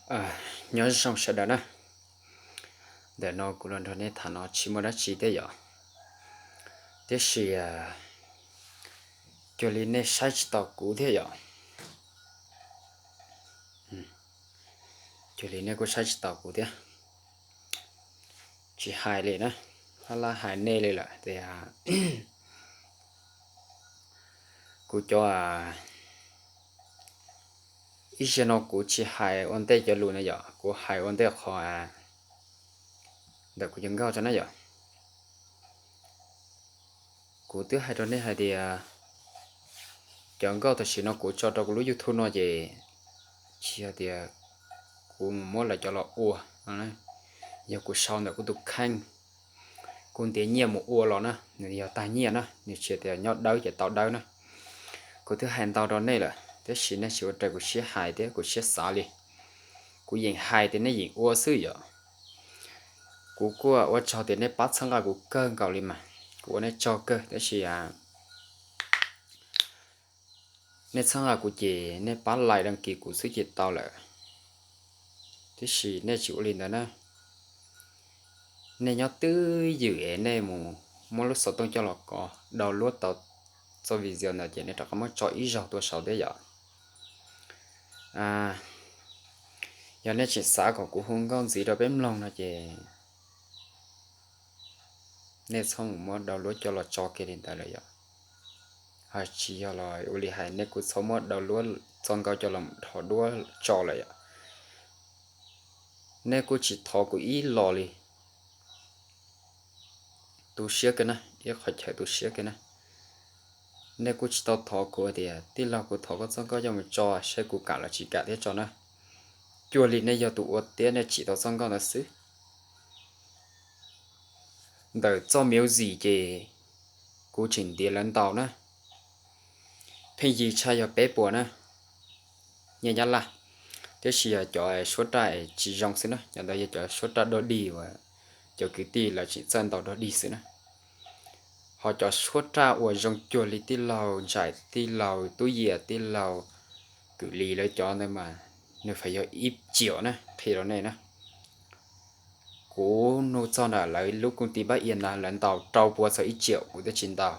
Nyob zoo sawv daws na, ntawm no kuv los nrog nej tham no tsis muaj dab tsi thiab yom, tiam sis cuag li nej saib tsis taus kuv thiab yom. Cuag li nej kuj saib tsis taus kuv thiab. Tsis hais li na, hab lab hais nej li lawm tias kuv cov ib zaug no kuv tsis hais ua ntej cov lus na yom, kuv hais ua ntej qhov ntawm kuv cov nkauj tso na yom. Kuv twb hais rau nej hais tias cov nkauj tam sim no kuv tso rau kuv lub YouTube no ces tsis yog tias kuv mus muab lawv cov los ua, yog kuv sau ntawm kuv tus kheej, kuv ntiav nyiaj mus ua los na, nws yog tag nyiaj na, nws tsis tias nyob dawb ces tau dawb na. Kuv twb hais ntau rau nej lawm tiam sis nej tsis ua raws kuv siab hais thiab kuv siab xav li. Kuv yeem hais tias nej yeem ua xwb yom. Kuv kuj ua tsaug tias nej pab txhawb nqa kuv kawg nkaus li mas, kuv ua nej tsaug kawg tiam sis nej txhawb nqa kuv ces nej pab like đăng ký kuv xwb ces tau lawm. Tiam sis nej tsis ua li ntawd na. Nej nyob twj ywm es nej mus muab lub xov tooj coj los kov download tau txoj video ntawd ces nej rov qab muab tso ib zaug tuaj saud thiab yom. Yog nej tseem xav kom kuv hu nkauj ntxiv rau peb mloog no ces nej txhob mus muab download coj los tso kiag li ntawd lawm yom. Ho tsis yog los ua li hais nej kuj txhob muab download txoj nkauj coj los dhos duab tso lawm yom. Nej kuj tsis thov kuv ib los li. Tu siab kawg na, ib qhov chaw tu siab kawg na. Nej kuj tsis tau thov kuv tias tij laug kuv thov koj txoj nkauj coj mus tso saib kuv kam los tsis kam thiab tso na. Cuag li nej yog tus ua tiab nej tsim tau txoj nkauj ntawd xwb. Ntawm txoj music ces kuv tseem ntiav lawv ntaus na, pheej yig tshaj yog peb puas na, nyiaj Nyab Laj. Tiam sis yog cov suab raj tsis zoo xwb na, cov ntawd yog cov suab raj dog dig uas cov kwv tij lawv tseem txawj ntaus dog dig xwb na. Ho cov suab raj uas zoo cuag li tij laug Ntsais, tij laug Tub Yias, tij laug Kwm Lis lawv cov ntawd mas nws feem yog ib ciam na, qhia rau nej na. Kuv nug txog ntawm lawv lub koom tij Pab Ias ntawd lawv ntaus rau puas txog ib ciam kuv twb tsis ntaus,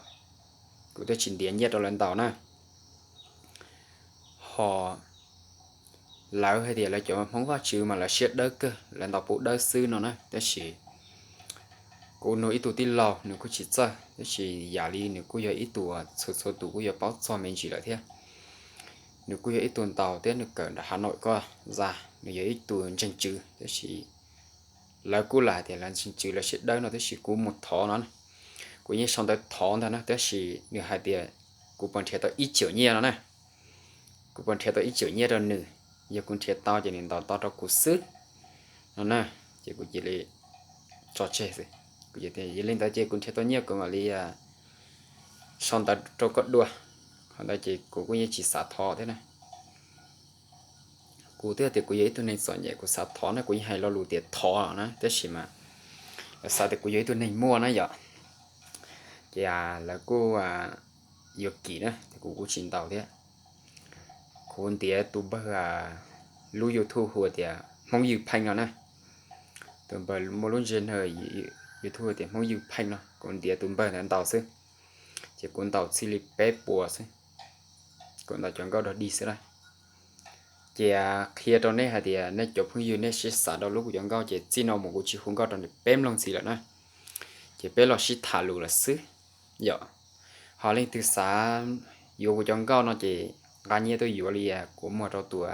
kuv twb tsis ntiav nyiaj rau lawv ntaus na. Ho lawv hais tias lawv cov Hmoob Vaj Tswv mas lawv siab dawb kawg, lawv ntaus pub dawb xwb no na. Tab sis kuv nug ib tug tij laug nws kuj tsis txawj, tab sis yam li nws kuj yog ib tug txhua txhua tus kuj yuav paub txog me ntsis lawm thiab. Nws kuj yog ib tug ntaus thiab nws kawm nram Hav Noim ko, zas nws yog ib tug ntseeg tswv, tab sis lawv kuj lam hais tias lawv ntseeg tswv lawv siab dawb no, tab sis kuv mus thov no, kuv yeej sau ntawv thov ntag na, tab sis nws hais tias kuv puas nrhiav tau ib ciam nyiaj no na. Kuv puas nrhiav tau ib ciam nyiaj rau nws, yog kuv nrhiav tau ces nws ntaus tau rau kuv xwb no na. Ces kuv cia li tso tseg xwb. Kuv tias yog li ntawd ces kuv nrhiav tau nyiaj kuv mam li sau ntawv rau koj dua. Qhov ntawd ces kuv kuj yeej tsis xav thov thiab na. Kuv twb tias kuv yog ib tug neeg txom nyem kuv xav thov na, kuv yeej hais lo lus tias thov na, tab sis mas lawv xav tias kuv yog ib tug neeg muaj na yom. Ces lawv kuj yuav kim na, kuv kuj tsis ntaus thiab. Kuv ntiav tus npawg lub YouTube hu tias Hmoob Ywj Pheej no na. Tus npawg muaj lub ntsej na, YouTube hu tias Hmoob Ywj Pheej no, kuv ntiav tus npawg ntawd ntaus xwb. Ces kuv ntaus txij li peb puas xwb, kuv ntaus cov nkauj dog dig xwb na. Ces qhia rau nej hais tias nej cov phooj ywg nej sib xav rau lub kuv cov nkauj ces txij no mus kuv tsis hu nkauj rau peb mloog ntxiv lawm na. Ces peb los sib tham lus lawm xwb yom. Ho leej twg xav yuav kuv cov nkauj no ces nqa nyiaj tuaj yuav li kuv muag rau tus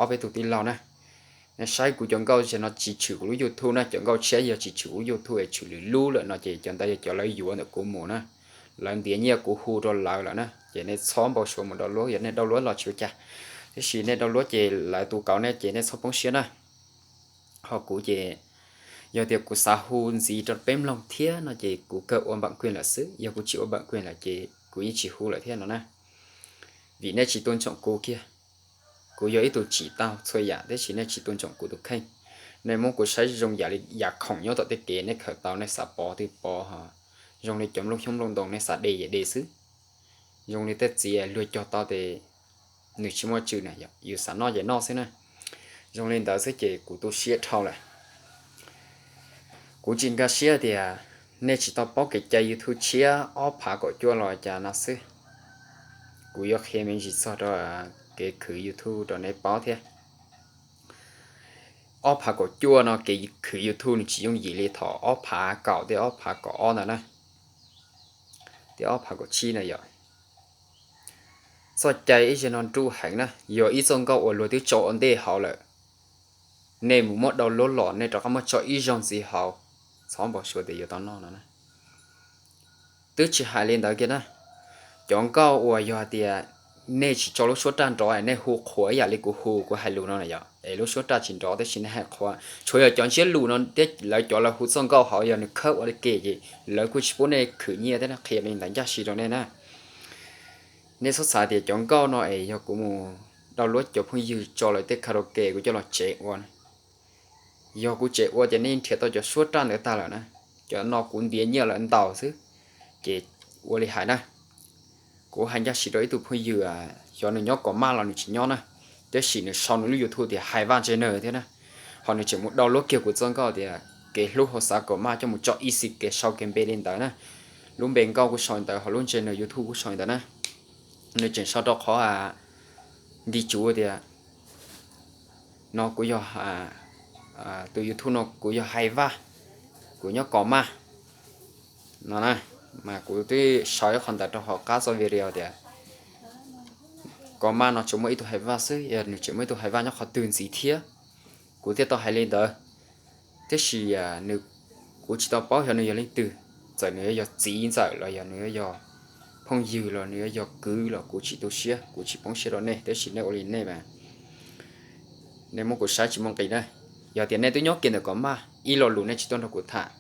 ob peb tug tij laug na. Nej saib kuv cov nkauj no tsis tshwm kuv lub YouTube na, cov nkauj tshiab yog tsis tshwm kuv lub YouTube es tshwm lwm lub lawm no ces cov ntawd yog cov lawv yuav ntawm kuv mus na. Lawv ntiav nyiaj kuv hu rau lawv lawm na, ces nej txhob npau suav mus download, yog nej download los tsis ua cas. Tab sis nej download ces lawv tus kauv nej ces nej txhob poob siab na. Ho kuv ces yog tias kuv xav hu ntxiv rau peb mloog thiab no ces kuv kawg ua bản quyền lawm xwb, yog kuv tsis ua bản quyền lawm ces kuv yeej tsis hu lawm thiab no na. Vim nej tsis tôn trọng kuv kiag. Kuv yog ib tug tsim tau txhua yam tab sis nej tsis tôn trọng kuv tus kheej. Nej muab kuv saib zoo yam li yam khoom nyob tom tej kev, nej khawm tau nej xav pov twg pov, zoo li cov nplooj xyoob nplooj ntoo nej xav de ces de xwb. Zoo li tej txiv luag cog tau ces nws tsis muaj tswv na, yus xav noj ces noj xwb na. Zoo li ntawd xwb ces kuv tu siab dhau lawm. Kuv tsis nkag siab tias nej tsis tau paub kev cai YouTube tshiab ob phav kaum cuaj los cas no xwb. Kuv yuav qhia me ntsis txog rau kev khwv YouTube rau nej paub thiab. Ob phav kaum cuaj no kev khwv YouTube nws tsis yooj yim li thaum ob phav kaum thiab ob phav kaum ob ntawd na, thiab ob phav kaum tsib na yom. Txoj cai ib zaug no nruj heev na, yog ib txoj nkauj uas luag twb tso ua ntej hauv lawm, nej mus muab download los nej rov qab muab tso ib zaug ntxiv hauv, txhob npau suav tias yuav tau noj no na. Twb tsis hais li ntawd kiag na, cov nkauj uas yog hais tias nej tsis tso lub suab raj nrov, nej hu qhuav ib yam li kuv hu kuv hais lus no na yom, es lub suab raj tsis nrov tab sis nej hais qhuav, tsuav yog cov ntsiab lus no thiab lawv cov lawv hu txoj nkauj hauv yog nws khawb ua li ke ces lawv kuj tsis pub nej khwv nyiaj thiab, qhia li ntawd ncaj si rau nej na. Nej txhob xav tias cov nkauj no es yog kuv mus download cov phooj ywg tso lawv tej karaoke kuv coj los tsev ua. Yog kuv tsev ua ces nej nrhiav tau cov suab raj ntawd tag lawm na. Cov no kuv ntiav nyiaj lawv ntaus xwb. Ces ua li hais na, kuv hais ncaj si rau ib tug phooj ywg, xyov nws nyob Kom Maj los nws tsis nyob na, tab sis nws sau nws lub YouTube tias Hais Vaj Channel thiab na, ho nws tseem mus download kiag kuv txoj nkauj tias kev hlub hauv xav Kom Maj coj mus tso ib xis kev sau kev npe li ntawd na. Lub npe nkauj kuj sau li ntawd ho lub channel YouTube kuj sau li ntawd na. Nws tseem sau rau qhov nti tsuv tias no kuv yog, tus YouTube no kuv yog Hais Vaj, kuv nyob Kom Maj no na. Mas kuv twb sau ib qho ntawd rau hauv qab txoj video tias Kom Maj no tsuas muaj ib tug Hais Vaj xwb, yog nws tseem muaj ib tug Hais Vaj nyob qhov twg ntxiv thiab, kuv thiaj tau hais li ntawd. Tiam sis nws, kuv tsis tau paub xyov nws yog leej twg, txawm nws yuav yog txiv ntxawm los yog nws yuav yog phooj ywg los nws yuav yog kwv los kuv tsis tu siab, kuv tsis poob siab rau nej, tiam sis nej ua li nej mas nej muab kuv saib tsis muaj nqis na. Yog tias nej twb nyob kiag ntawm Kom Maj, ib lo lus nej tsis tuaj nrog kuv tham,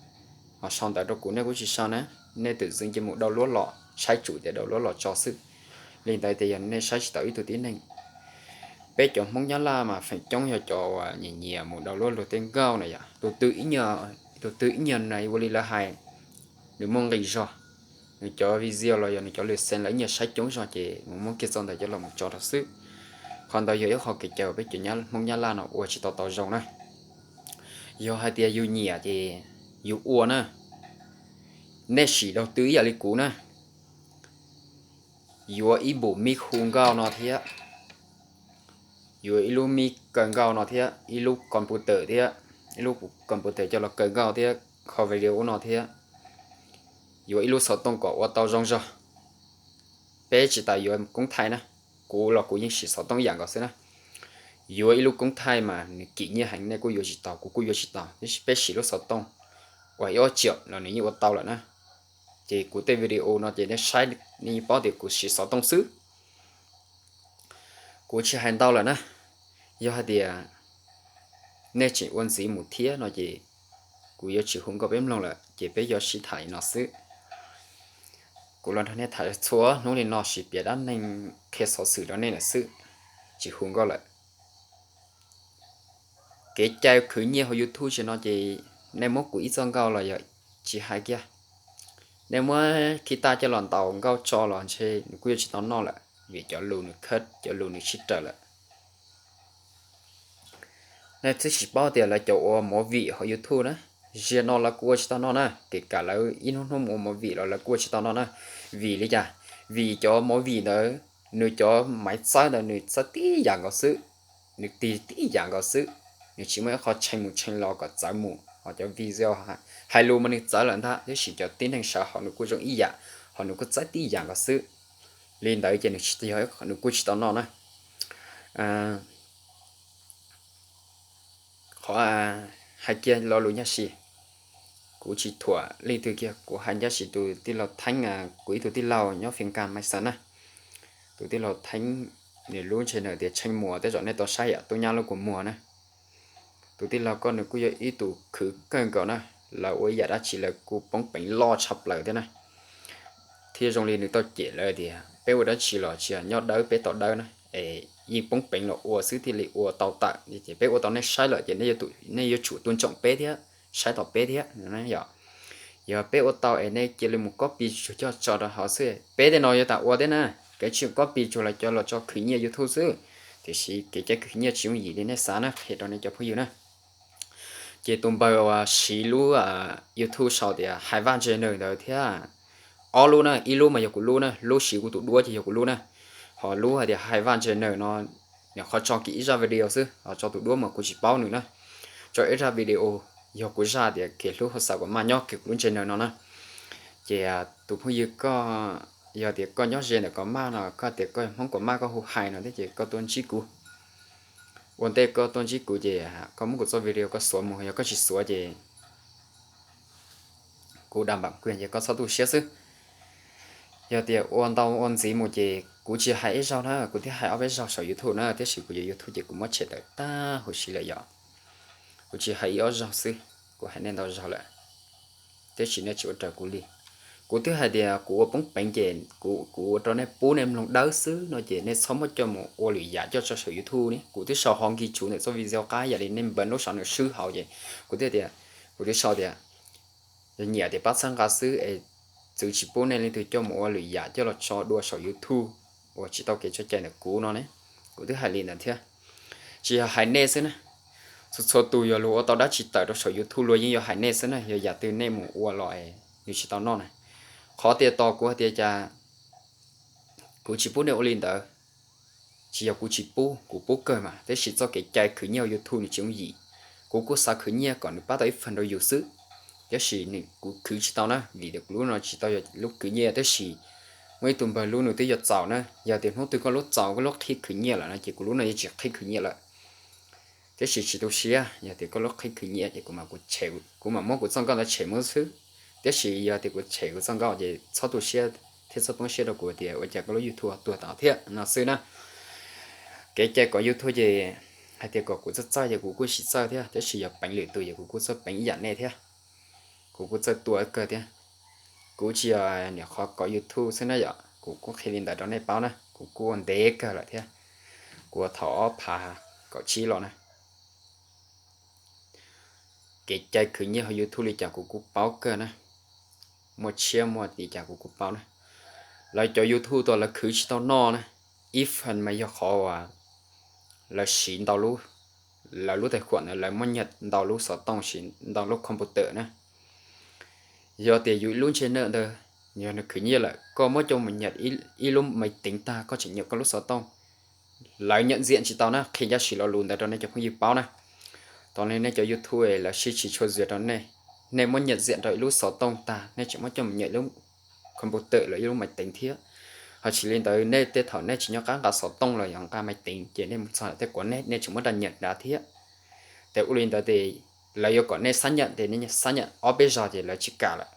ho sau ntawv rau kuv nej kuj tsis sau na, nej twm txwv cia mus download los, saib tsum tias download los tso xwb. Li ntawd tias yog nej saib tsis taus ib tug tib neeg. Peb cov Hmoob Nyab Laj mas feem coob yog cov uas nyiam nyiam mus download luag tej nkauj na yom, tus twg ib nyuag, tus twg ib nyuag na ua li lawv hais, nws muaj nqis zog, nws cov video los yog nws cov lwm xees lawv ib nyuag saib coob zog ces mus muab kiag txoj ntawd coj los mus tso rau xwb. Qhov ntawd yog ib qho kev cai uas peb cov Hmoob Nyab Laj no ua tsis tau tau zoo na. Yog hais tias yus nyiam ces yus ua na. Nej sim daus twv ib yam li kuv na, yuav ib npum mic hu nkauj no thiab, yuav ib lub mic kaw nkauj no thiab, ib lub computer thiab, ib lub computer coj los kaw nkauj thiab, kho video ub no thiab, yuav ib lub xov tooj kom ua tau zoo zog. Peb tsis tas yuav koob thaij na, kuv los kuv yeej sim xov tooj ib yam nkaus xwb na. Yuav ib lub koob thaij mas nws kim nyiaj heev, nej kuj yuav tsis tau, kuv kuj yuav tsis tau, tiam sis peb sim lub xov tooj uas ib ob triệu los nws yeej ua tau lawm na. Ces kuv tej video no ces nej saib nej yeej paub tias kuv sim xov tooj xwb. Kuv tsis hais ntau lawm na. Yog hais tias nej tseem ua ntxiv mus thiab no ces kuv yuav tsis hu nkauj peb mloog lawm ces peb yuav sib tham li no xwb. Kuv los nrog nej tham txhua hnub li no, sib piav dab neeg, qhia xov xwm rau nej lawm xwb, tsis hu nkauj lawm. Kev cai khwv nyiaj hauv YouTube tam no ces nej muab kuv ib txoj nkauj los yog tsis hais kiag, nej muab khib taj coj los ntaus nkauj tso los ntshe nws kuj yuav tsis tau noj lawm vim cov lus nws khawb, cov lus nws sib raws lawm. Nej twb tsis paub tias lawv cov ua movie hauv YouTube na, zaum no lawv kuj ua tsis tau noj na, kể cả lawv ib hnub hnub mus ua movie los lawv kuj ua tsis tau noj na. Vim li cas? Vim cov movie ntawd nws cov maiv txawb ntawd nws txawb tib yam nkaus xwb, nws tig tib yam nkaus xwb, nws tsis muaj ib qho tshee mus tshee los kom txawv mus. Ho cov video hais lus mas nws txawv lawm ntag, tiam sis cov tib neeg sawv hauv nws kuj zoo ib yam, ho nws kuj txawb tib yam nkaus xwb. Li ntawd ces nws tsis, nws kuj tsis tau noj na. Qhov hais kiag lo lus nyab si, kuv tsis thuam leej twg kiag, kuv hais ncaj si tus tij laug Theeb, kuv ib tug tij laug nyob Fis Kas Maiv Xas na. Tus tij laug Theeb, nws lub ntshe nws tias Tsheej Muas, tej zaum nej tau saib yam tub nyab lub kua muag na. Tus tij laug koj nws kuj yog ib tug khwv kawg nkaus na, lawv ua ib yam dab tsi lawv kuj poob peev loj tshaj plaws thiab na. Thiab zoo li nws tau cem lawv tias peb ua dab tsi los tsis yog nyob dawb peb tau dawb na, es yeej poob peev los ua xwb thiaj li ua tau tawm, ces peb ua tau nej saib lawm ces nej yuav tsum tôn trọng peb thiab, saib taus peb thiab yom. Yog peb ua tau es nej cia li mus copy tsuag coj tso rau hauv xwb, peb tej no yuav tas ua thiab na, kev tsis copy tsuag los cov los tso khwv nyiaj YouTube xwb. Tiam sis kev cai khwv nyiaj tsis yooj yim li nej xav na, qhia rau nej cov phooj ywg na. Ces tus npawg uas siv lub YouTube sau tias Hais Vaj Channel ntawd thiab, ob lub na, ib lub mas yog kuv lub na, lub siv kuv tus duab ces yog kuv lub na. Ho lub hais tias Hais Vaj Channel no, nyuam qhuav tso kiag ib zaj video xwb, ho tso tus duab mas kuv tsis paub nws na. Tso ib zaj video, yog kuv zaj tias kev hlub hauv xav kom maj nyob kiag kuv lub channel no na. Ces tus phooj ywg koj, yog tias koj nyob ze ntawm Kom Maj no, koj tias koj Hmoob Kom Maj koj hu Hais no thiab ces koj tuaj ntsib kuv. Ua ntej koj tuaj ntsib kuv ces koj muab kuv txoj video koj xuav mus, yog koj tsis xuav ces kuv dam npam kuj ces koj txhob tu siab xwb. Yog tias ua ntau ua ntxiv mus ces kuv tsis hais ib zaug na, kuv thiaj hais ob peb zaug saum YouTube na, tiam sis kuv yuav YouTube ces kuv muab tshem tawm tag huv si lawm yom. Kuv tsis hais ib ob zaug xwb, kuv hais nej ntau zaug lawm, tiam sis nej tsis ua raws kuv li. Kuv twb hais tias kuv ua poob peev ces kuv ua rau nej pub nej mloog dawb xwb no ces nej txhob muab coj mus ua lwm yam coj tso saum YouTube ne. Kuv twb sau ho nkig tsuv ntawm txoj video qab yam li nej npeev lub saum nws swb hauv ces kuv thiaj tias, kuv twb sau tias yog nyiam tias pab txhawb nqa xwb es txwv tsis pub nej leej twg coj mus ua lwm yam coj los tso dua saum YouTube uas tsis tau kev tso cai ntawm kuv no ne. Kuv twb hais li ntawd thiab. Tsis yog hais nej xwb na, txhua txhua tus yog luag ua tau dab tsi tawm rau saum YouTube luag yeej yuav hais nej xwb na, yog yam twg nej mus ua los nws tsis tau noj na. Qhov tias tos kuv hais tias cas kuv tsis pub nej ua li ntawd, tsis yog kuv tsis pub, kuv pub kawg mas, tiam sis txoj kev cai khwv nyiaj hauv YouTube nws tsis yooj yim. Kuv kuj xav khwv nyiaj kom nws pab tau ib feem rau yus xwb, tiam sis nws kuv khwv tsis tau na, vim tias kuv lub no tsis tau yog lub khwv nyiaj, tiam sis muaj ib tug npawg lub nws twb yuav txaus na, yog tias hnub twg koj lub txaus koj lub qhib khwv nyiaj lawm no ces kuv lub no yeej tsis qhib khwv nyiaj lawm. Tiam sis tsis tu siab, yog tias koj lub qhib khwv nyiaj ces kuv mam, kuv mam muab kuv txoj nkauj ntawd tshem mus xwb. Tiam sis yog tias kuv tshem kuv txoj nkauj ces txhob tu siab thiab txhob poob siab rau kuv tias ua cas koj lub YouTube tuag tau thiab no xwb na. Kev cai kov YouTube ces hais tias kom kuv txawj txawj ces kuv kuj tsis txawj thiab, tiam sis yog peev lwm tus ces kuv kuj txawj peev ib yam nej thiab. Kuv kuj txawj tua kawg thiab. Kuv tsis yog niam qhov kov YouTube xwb na yom, kuv kuj qhia li ntawd rau nej paub na, kuv kuj ua ntev kawg lawm thiab. Kuv ua thaum ob phav kaum tsib los na. Kev cai khwv nyiaj hauv YouTube li cas kuv kuj paub kawg na. Muaj tshiab muaj li cas kuv kuj paub na. Lawv cov YouTube tuaj lawv khwv tsis tau noj na. Ib feem mas yog qhov uas lawv siv ntau lub, lawv lub tais khuam ntawd lawv muab nyam ntau lub xov tooj, siv ntau lub computer na. Yog tias yus ib lub ntsej nawm ntawd, yog nws khwv nyiaj lawm koj muab coj mus nyam ib lub maiv teev tag koj tseem nyam koj lub xov tooj, lawv nyam ntxiam tsis tau na. Qhia ncaj si lo lus ntawd rau nej cov phooj ywg paub na. Thaum nej cov YouTube lawv siv tsis tshua zam rau nej, nej muab nyam ntxiam rau ib lub xov tooj tag nej tseem muab coj mus nyam ib lub computer los ib lub maiv teev thiab. Ho tsis li ntawd nej tej thaum nej tsis nyob qab nqa xov tooj los yog nqa maiv teev ces nej mus txog tej quav nej, nej tseem muab rau nyam nrad thiab. Ces ua li ntawd ces lawv yuav kom nej xab nyam ces nej xab nyam ob peb zaug ces lawv tsis kam lawm,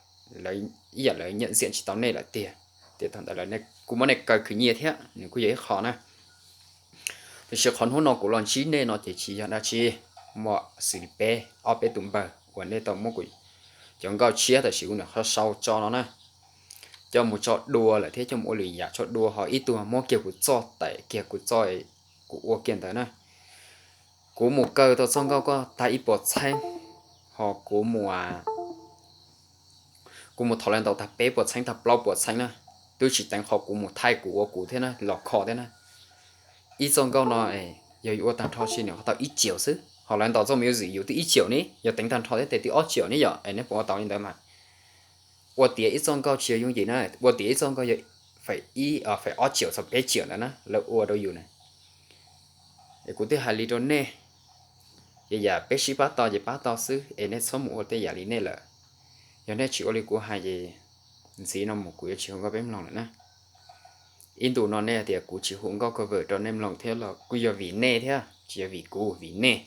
lawv ib yam lawv nyam ntxiam tsis tau nej lawm tiag. Ces thaum ntawd kuj muab nej kaw khwv nyiaj thiab, nws kuj yog ib qho na. Tiam sis qhov hnub no kuv los ntsib nej no ces tsis yog dab tsi, muaj xws li peb ob peb tus npawg uas nej tau muab kuv cov nkauj tshiab tam sim kuv nyuam qhuav sau tso no na, coj mus tso dua lawm thiab coj mus ua lwm yam tso dua, ho ib tug muab kiag kuv txoj, tawm kiag kuv txoj, kuv ua kiag ntawd na. Kuv mus kaw tau txoj nkauj koj tag ib puas txheeb, ho kuv mus, kuv mus thov lawv ntaus tag peb puas txheeb tag plaub puas txheeb na, twb tsis teev qhov kuv mus thaij kuv ua kuv thiab na, los kho thiab na. Ib txoj nkauj no yog yus ua tag nrho sis nws qhov tau ib caum xwb, ho lawv ntaus txoj music yus twb ib caum ne, yog teev tag nrho thiab tes twb ob caum ne yom, es nej puas ua tau li ntawd mas. Ua tiav ib txoj nkauj tsis yog yooj yim na, ua tiav ib txoj nkauj yog feem ib, feem ob caum txog peb caum ntawd na lawv ua rau yus na. Es kuv twb hais li rau nej, ces yam peb sib pab tau ces pab tau xwb es nej txhob mus ua tej yam li nej lawm. Yog nej tsis ua li kuv hais ces ntxiv no mus kuv yuav tsis hu nkauj peb mloog lawm na. Ib ntus no nej tias kuv tsis hu nkauj cover rau nej mloog thiab los kuj yog vim nej thiab, tsis yog vim kuv, vim nej.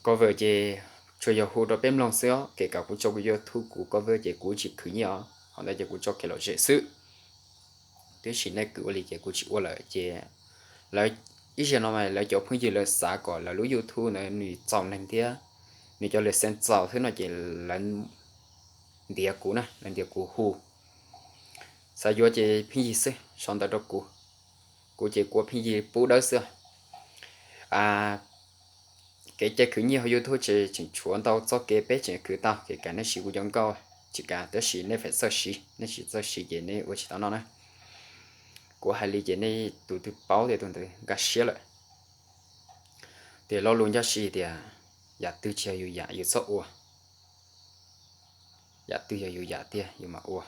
Cover ces tsuas yog hu rau peb mloog xwb os, kể cả kuv tso kuv YouTube kuv cover ces kuv tsis khwv nyiaj os, qhov ntawd ces kuv tso kev lom zem xwb. Tiam sis nej kwv ua li ces kuv tsis ua lawm ces lawv, ib zaug no mas lawv cov phooj ywg lawv xav kom lawv lub YouTube ntawd nws txaus neeg thiab nws cov lwm xeev txaus xwb no ces lawv ntiav kuv na, lawv ntiav kuv hu. Xav yuav ces pheej yig xwb, sau ntawv rau kuv, kuv ces kuv ua pheej yig pub dawb xwb. Kev cai khwv nyiaj hauv YouTube ces tseem tshuav ntau txoj kev peb tseem khwv tau, kể cả nej siv kuv cov nkauj tsis kav, tab sis nej feem txawj siv, nej tsis txawj siv ces nej ua tsis tau no na. Kuv hais li ces nej tus twg paub tias tus ntawd nkag siab lawm. Tias lo lus ncaj si tias yam twg tsis yog yus yam yus txhob ua. Yam twg yog yus yam tiag yus mam ua.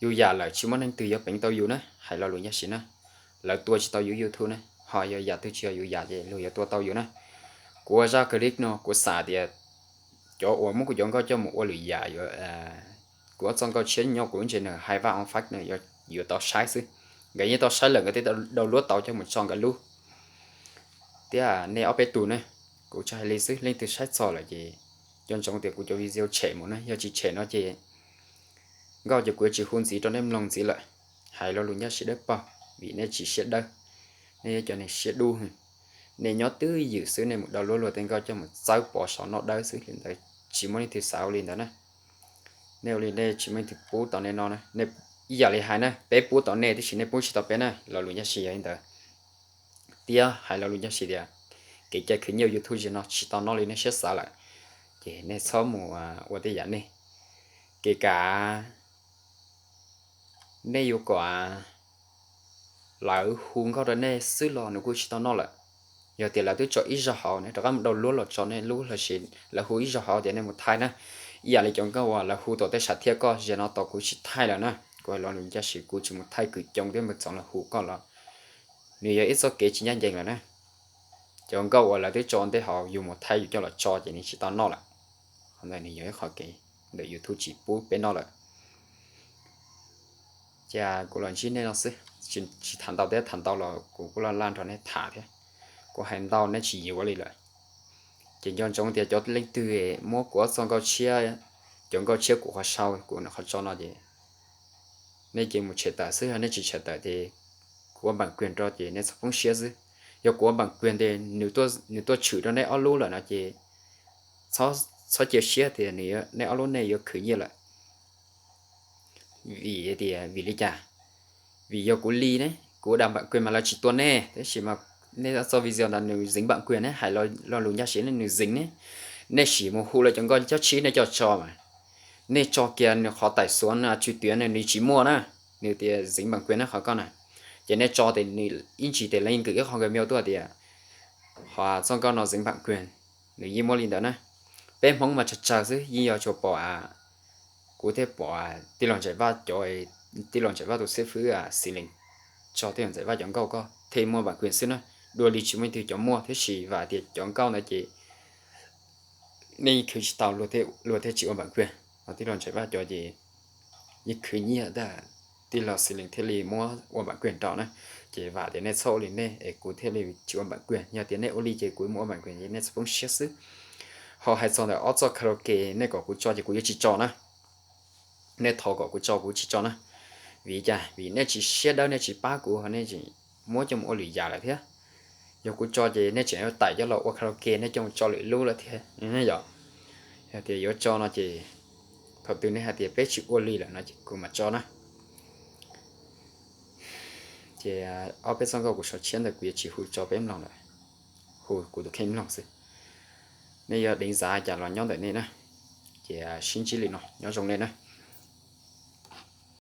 Yus yam lawm tsis muaj neeg twg yuav peev tau yus na, hais lo lus ncaj si na. Lawv tua tsis tau yus YouTube na, ho yog yam twg tsis yog yus yam ces luag yuav tua tau yus na. Kuv ua zaj clip no kuv xav tias cov uas muab kuv cov nkauj coj mus ua lwm yam yuav, kuv ob txoj nkauj tshiab nyob kuv lub ntsej no hais vaj oo fab no yuav tau saib xwb. Nkawd yeej tau saib lawm nkawd thiaj tau download tau coj mus tso nkawd lub. Thiab nej ob peb tus ne, kuv tsuas hais li xwb, leej twg saib txog lawm ces nco ntsoov tias kuv cov video tshem mus na, yog tsis tshem no ces nkauj ces kuv yuav tsis hu ntxiv rau nej mloog ntxiv lawm. Hais lo lus ncaj si dawb paug vim nej tsis siab dawb, nej yog cov neeg siab dub. Nej nyob twj ywm xwb nej mus download luag tej nkauj coj mus txawb pov saum noj dawb xwb li ntawd, tsis muaj leej twg xav ua li ntawd na. Nej ua li nej tsis muaj leej twg pub tau nej no na. Ib yam li hais na, peb pub tau nej tiam sis nej pub tsis tau peb na, lo lus ncaj si yog li ntawd. Thiab hais lo lus ncaj si tias kev cai khwv nyiaj YouTube zaum no tsis tau noj li nej siab xav lawm, ces nej txhob mus ua tej yam nej. Kev kav nej yuav kom lawv hu nkauj rau nej xwb los nws kuj tsis tau noj lawm. Yog tias lawv twb tso ib zaug hauv nej rov qab mus download los tso nej lub lossis lawv hu ib zaug hauv tias nej mus thaij na. Ib yam li cov nkauj uas lawv hu tom tej sam thiaj koj zaum no tos kuv tsis thaij lawm na. Kuv hais lo lus ncaj si kuv tsis mus thaij kwv coob thiab mus txoov lawv hu koj los nws yog ib txoj kev tsis ncaj ncees lawm na. Cov nkauj uas lawv twb tso ntej hauv yus mus thaij yus coj los tso ces nws tsis tau noj lawm. Qhov ntawd nws yog ib qhov kev ntawm YouTube tsis pub peb noj lawm. Ces kuv los ntsib nej no xwb, tsis tham ntau thiab, tham ntau los kuv kuj laj laj nrog nej tham thiab. Kuv hais ntau nej tsis yuav li lawm. Ces nco ntsoov tias cov leej twg muab kuv ob txoj nkauj tshiab, cov nkauj tshiab kuv qhov sau kuv qhov tso no ces nej cia mus tshem tawm xwb, yog nej tsis tshem tawm ces kuv ua npam kuag rau ces nej txhob poob siab xwb. Yog kuv ua npam kuag ntawd nws tuaj tshwm rau nej ob lub lawm no ces txhob cia siab tias nej ob lub nej yuav khwv nyiaj lawm. Vim tias vim li cas? Vim yog kuv li ne, kuv ua npam kuag mas lawv tsis tua nej, tab sis mas nej txoj video ntawd nws zeev npam kuag ne, hais lo lus ncaj si ne nws zeev ne. Nej sim mus hu lawv cov nkauj cov tshiab nej coj tso mas, nej tso kiag nws qhov tais xuav tsw tiav nws tsis muaj na, nws tias zeev npam kuag ne qhov ko na. Ces nej tso tias nws ib ntsis tias leej nkawd ib qho nkawd mail tuaj tias qhov txoj nkauj no zeev npam kuag, nws yeej muaj li ntawd na. Peb Hmoob mas tsawg tsawg xwb yeej yog tsuas pom, kuv thiaj pom tij laug Ntsaim Vaj cov, tij laug Ntsaim Vaj tus xib fwb Xis Lees tso tij laug Ntsaim Vaj cov nkauj ko thiaj muaj npam kuag xwb na. Dua li tsis muaj leej twg cov muaj, tab sis vam tias cov nkauj ntawd ces nej khwv tsis tau, luag thiaj tsis ua npam kuag. Ho tij laug Ntsaim Vaj cov ces yeej khwv nyiaj ntag, tij laug Xis Lees thiaj li muab ua npam kuag rau na. Ces vam tias nej txhob ua li nej es kuv thiaj li tsis ua npam kuag, yog tias nej ua li ces kuv muab ua npam kuag ces nej txhob poob siab xwb. Ho hais txog ntawm ob txoj karaoke nej kom kuv tso ces kuv yuav tsis tso na. Nej thov kom kuv tso kuv tsis tso na. Vim cas? Vim nej tsis siab dawb, nej tsis pab kuv, nej tseem muab coj mus ua lwm yam lawm thiab. Yog kuv tso ces nej tseem yuav tải coj los ua karaoke, nej coj mus tso lwm lub lawm thiab yom. Yog tias yuav tso no ces thaum twg nej hais tias peb tsis ua li lawm no ces kuv mam tso na. Ces ob peb txoj nkauj kuv sau tshiab ntawd kuv yuav tsis hu tso peb mloog lawm, hu kuv tus kheej mloog xwb. Nej yuav deev xav cas los nyob ntawm nej na. Ces sib ntsib li no, nyob zoo nej na.